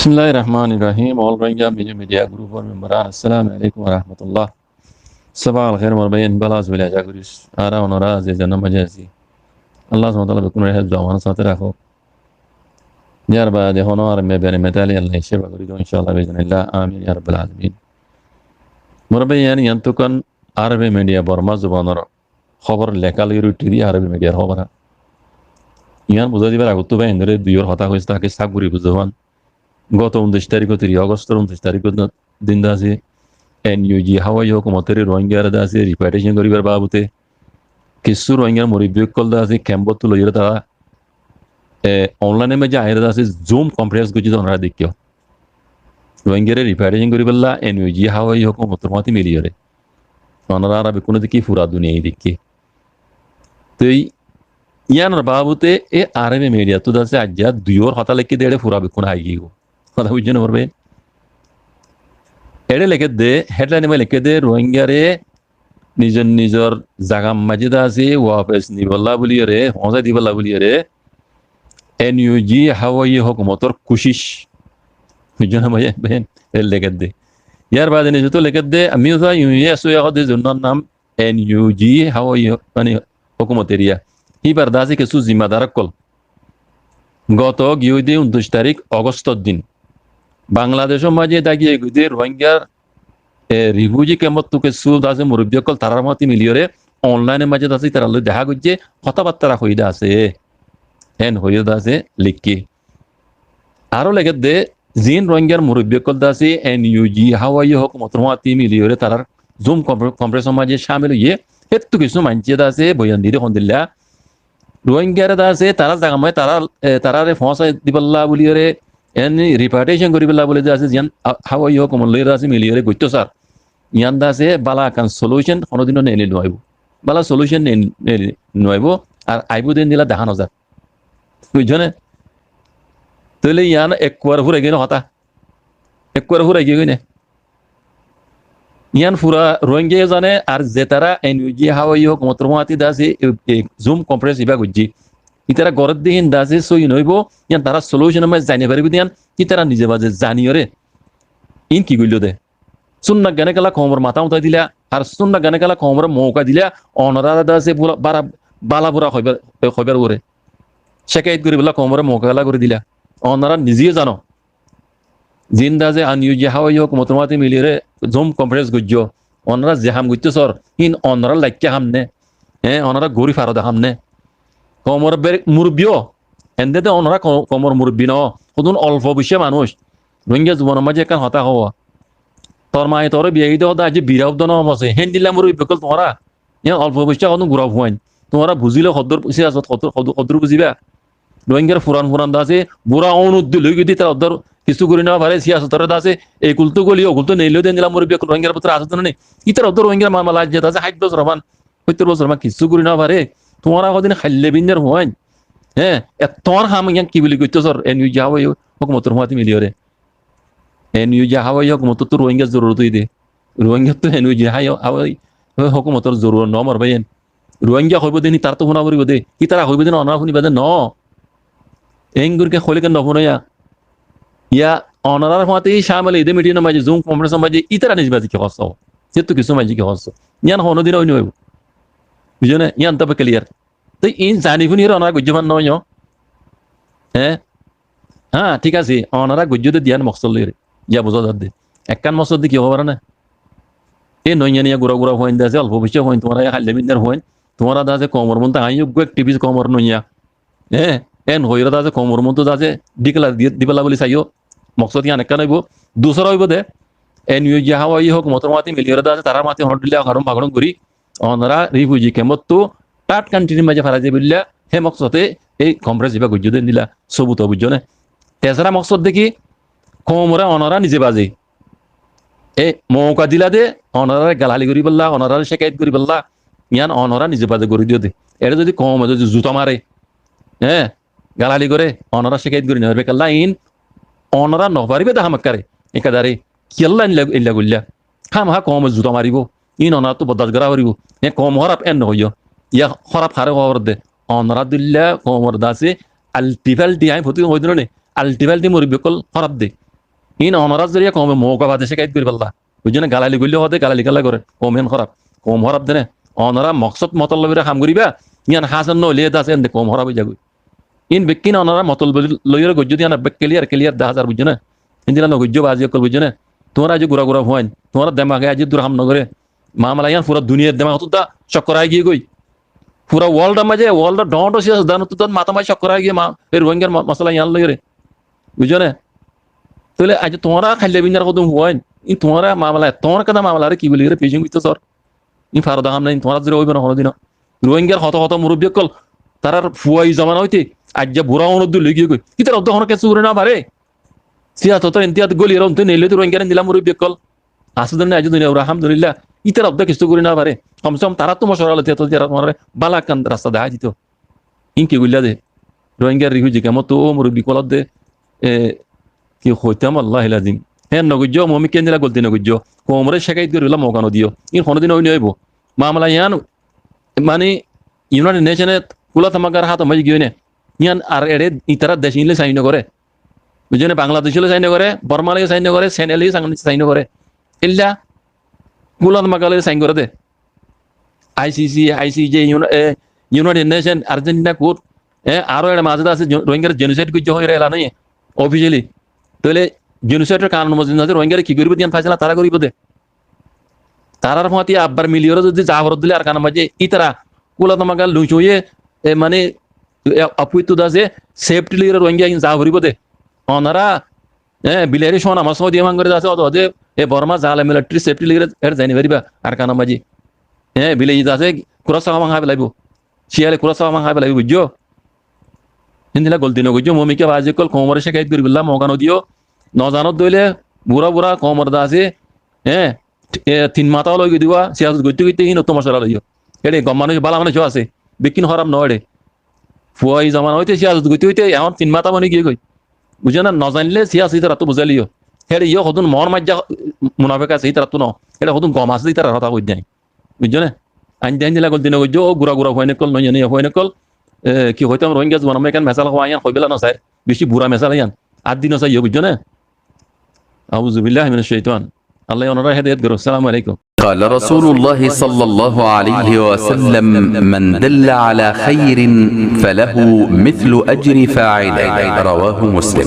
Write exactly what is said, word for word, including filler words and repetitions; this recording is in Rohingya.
Bismilláhir Rahmánir Rahím. All Rohingya Media, Media Group or member, Assalamu Alaikum wa Rahmatullah. Sabah al khair, mor bái, bála asó buli acá gorí. Ar onora ze zeçé maze asó, Allah subhanahu wa taala beggúnore héfzo amanor sáte rakók. Yar baade hono ar me bere metali Allah céfa gorí do, inshaAllah, biiznillah. Amin ya Rabbal Alamin. Mor bái, yián, yián to ekkán Arabi media, Borma zubanor hóbor leká loi uiththé de, Arabi mediar hóbor. Yián buzái dibar agottú bái, endilla duiyór hotá hoiyé, táke saf gorí buzó fán. Goto untiríc taríkot, tiri Ogostor untiríc taríkor din de asé, N U G háwayi hókumotor Rohingyare de asé repatriation goríbar babute kessú Rohingyar murobbi ókkol de asé kempottú loiyóre tará, e, online or maze aiyóre de asé Zoom conference goijjé de onora deikkó. Rohingyare repatriation goríbolla N U G háwayi hókumotor máti miliyóre. Onora ar bekkúne deikké, fura duniyai deikké. Toi yiánor babute e Arabi mediattú de asé aijja duiyór hotá leikké de, ére fura bekkún hái giyói. Hotá buijjó né mor bái? Ére leikké de, headline or maze leikké de, Rohingyare nizor nizor zagar maze de asé wafes nibolla buliyóre, foóñsai dibolla buliyóre N U G háwayi hókumotor kucíc. Buijjó né bái? Ére leikké de. Yar baade nize to leikké de, ami to U S O hóde, zunor nam N U G háwayi, mane, hókumot eriya. Híbar de asé kessú zimmadar ókkol. Goto giyói de untiríc tarík Ogostor din Bangladecor maze táki giyói de Rohingyar, e, refugee kempottú kessú de asé murobbi ókkol, tarár máti miliyóre online or maze de asé ítarar loi dehá goijjé, hotábattara hoiyé de asé. Héen hoiyé de asé leikké. Aró leikké de, ziín Rohingyar murobbi ókkol de asé N U G háwayi hókumotor máti miliyóre tarár Zoom confer-, conference or maze cámil óiye, héttu kessú maincé de asé boyan diyé de hondilla Rohingyare de asé tarár zagar maze tará, e, taráre foóñsai dibolla buliyóre, en repatriation goríbolla buli de asé, zián, a, háwayi hókumot loi de asé miliyóre goittó sar. Yián de asé bála ekkán solution honodino neeli no aibó. Bála solution neeli, neeli no aibó, ar aibó de endilla dehá no zar. Buijjó né? Tóile yián ekkuare fúrai giyói né hotá. Ekkuare fúrai giyói né. Yián fura Rohingya ye zane, ar zetará N U G háwayi hókumotor máti de asé, e, e, Zoom conference ibá goijjé, ítara goré de hín de asé sóiyi no óibo, yián tará solution or maze zai no faribó de yián, ítara nize baze zaniyóre. Iín ki goilló de? Súnna gene kela koumor matá uñtai dila, ar súnna gene kela koumoré mouka dila, onorare de asé bula-, bara-, bála bura hoibar, hoibar uore. Cekayet goríbolla koumoré mouka kela gorí dila. Onora nize zano. Ziín de asé N U G háwayi hókumotor máti miliyóre Zoom conference goijjó. Onora ze ham goittó sor, hín onorar laikká ham né? Hé, onora gorí faro de ham né? Koumor ber-, murobbi ó. Ende de onora ko-, koumor murobbi no. Hodún olfo boicca manúic. Rohingya zubanor maze ekkán hotá hoó. Tor maye toré biya di de hoó de, aijja bira ódde no mosé. Héndilla murobbi ókkol tuáñra. Yián olfo boicca hodún gura fuain. Tuáñra buzíle hoddúr siyasot hoddúr, hoddúr, hoddúr buzíba. Rohingyar furan furan de asé, bura onuddi loi giyói de, ítara uddúr kessú gorí no faré, siyasotoré de asé, e kultú goli, o kultú neilé de endilla murobbi ókkol Rohingyar bútore asé de no né. Ítara uddúr Rohingyar mamela aijja de asé háit bosór fán, hóttor bosór fán kessú gorí no faré. Tuáñra hodún haille binner fuain. Hé, e tuáñr ham yián ki buli goittó sor, N U G háwayi hókumotor máti miliyóre. N U G háwayi hókumottú Rohingyar zorurot óiye de. Rohingyattu N U G háwayi, háwayi hókumotor zorurot no mor bái en. Rohingya hoibo de ni, tará to fúna foribo de. Ítara hoibo de ni, onora fúniba de no. Enggúri ke hoilé ke no fúnoya. Ya, onorar fúañti cámil óiye de meeting or maze, Zoom conference or maze, ítara nize baze ki hoór só? Zettu kessú maze ki hoór só? Yián honodin ói no faribo. Buijjó né? Yián to clear. Te iín zani fúniyóre onora goijjó fán no yó. Hé? Há, thík asé, onora goijjó de diyan moksod loiyóre. Yá buzá zadde. Ekkán moksod de ki hoó faro né? E noiya noiya gura gura fuain de asé, olfo boicca fuain, tuáñra e hailla binnar fuain, tuáñra de asé koumor muntu aññí uggwá activist koumor noiya. Hé, en hoiyóre de asé koumor muntu de asé declare di-, dibálla buli saiyó. Moksod yián ekkán óibo. Dusra óibo de, N U G háwayi hókumotor máti miliyóre de asé, tarár máti honor dilla, horon bagoron gorí, onora refugee kempottú third country r maze farai zaibólla, hé moksote ei conference ibá goijjó de endilla sobut, buijjó né? Tesara moksod de ki, koumoré onora nize baze e mouka dila de, onorare galali goríbolla, onorare cekayet goríbolla, yián onora nize baze gorí diyó de. Ére zodi koume zodi zuta mare, hé, galali goré, onora cekayet gorí no faribá kiyólla, iín onora no faribá de hámakkare, ekadare, kiyólla endilla, endilla goillá. Hámaha koume zuta maribó. Iín onorattú bordas gorá foribó. E koum hóraf en no hoiyó. Yá hóraf haré hoó de. Onora dilla koumor de asé alti falti, aññí fotí hoi dino né, alti falti murobbi ókkol hóraf de. Ín onorár zoriya koume mouka fade cekayet goríbolla. Buijjó né? Galali goille hoóde, galali kiyólla goré? Koum hén hóraf. Koum hóraf de né. Onorá moksód motollobore ham goríba, yían hásil no óile de asé, ende koum hóraf ói zagói. Ín bekkín onorá motollob loiyóre goijjó de yían bekkín kiliyar, kiliyar dehá zar, buijjó né? Endilla no goijjó baazi ókkol, buijjó né? Tuáñra aijjó gura gura fuain, tuáñrar demak e aijjó dur ham no goré. Mamala yían fura duniyar demak ottu dá cokkor aigiyé goi. Fura world or maze, world or dhoóñr dhoóñr siyasatdan ottu dá mata maze cokkor aigiyé ma-, ei Rohingyar ma-, masala yían loiyóre. Buijjó né? Tóile aijjó tuáñra háilla binar hodún fuain, ín tuáñra mamala, tuáñra keda mamalaré ki buli goré pecin goittó sor. Ín faro de ham nái, ín tuáñrar zoriya óibo no honódino. Rohingyar hoto hoto murubbi ókkol, tarár fuayi zomana óite aijja bura ónor dúr loi giyé goi. Ítarar uddá honó kessú gorí no faré. Siyasotor intihad góliyore untú neille de Rohingyar endilla murubbi ókkol asé de né, aijjó duniyar uore alhamdulillah. Ítarar uddá kessú gorí no faré. Kom se kom taráttu mocora loi de, tará tuáñrare bála ekkán rasta dehái dito. Ín ki goillá de? Rohingyar refugee camp ottu ó murubbi ókkol de, e, ki hoitám, wallahil azim. Hé no goijjó, Momin ke endilla golti no goijjó. Koumoré cekayet goríbolla mouka no diyó. Ín honódin ói no óibo. Mamala yían, mani, United Nation e Kula Tamagar hátó maze giyói né. Yían ar eçé itará dec ín loi sain no goré. Buijjó né? Bangladec loi sain no goré, Borma loi sain no goré, Senegal loi sain, sain no goré. Illa Kula Tamagar loi sain goré de. I C C, I C J, Uni-, e, United Nation, Argentina Court, e, aró eçé maze de asé, Ro-, Rohingyar genocide goijjé hoiyóre elan óiye, officially. Tóile genocide or kanun mozin asé, Rohingyare ki goríbo de yían faisala tará goríbo de. Tarár fúañti abbar miliyóre zodi za foré dóile Arkanor maze, ítara Kula Tamagar luñc óiye, e, mani, e, afuittu de asé, safety loiyóre Rohingya ín za foribó de. Onorá, e, bilairi cóna mos diye mangori de asé, óde, óde, e, Borma zalem military safety loiyóre eçé zai no faribá Arkanor maze. E, bilairi de asé, kura sawa manga hái félaibo. Ciyale kura sawa manga hái félaibo, buijjó? Endilla golti no goijjó, Momin ke baazi ókkol, koumoré cekayet goríbolla mouka no diyó. No zanó dóile, bura bura koumor de asé, e, e, tin mata loi goi diba, siyasot goitte goitte hín ottu mocora loiyó. Eçé gom manúic, bála manúic ó asé, bekkín hóraf no eçé. Fuayi zomana óite siyasot goitte goitte ehón tin mata boni giyé goi. Buijjó né? No zainle siyasot ítarattú buzái loiyó. Héçe yó hodún moór maijjá munafek asé ítarattú no. Héçe hodún gom asé ítarar hotá hoóidde añí. Buijjó né? Añí de endilla golti no goijjó, ó gura gura fuain ókkol, noiya noiya fuain ókkol. E, ki hoitám, Rohingya zuban ot ekkán mesal hoó, añí yían hoibólla no sair. Beci bura mesal yían. Ar di no saiyó, buijjó né? Auzubillahi minash shaitan. Allah ye onorare hedayet gorouk. Assalamu alaikum. قال رسول الله صلى الله عليه وسلم: من دل على خير فله مثل أجر فاعله. رواه مسلم.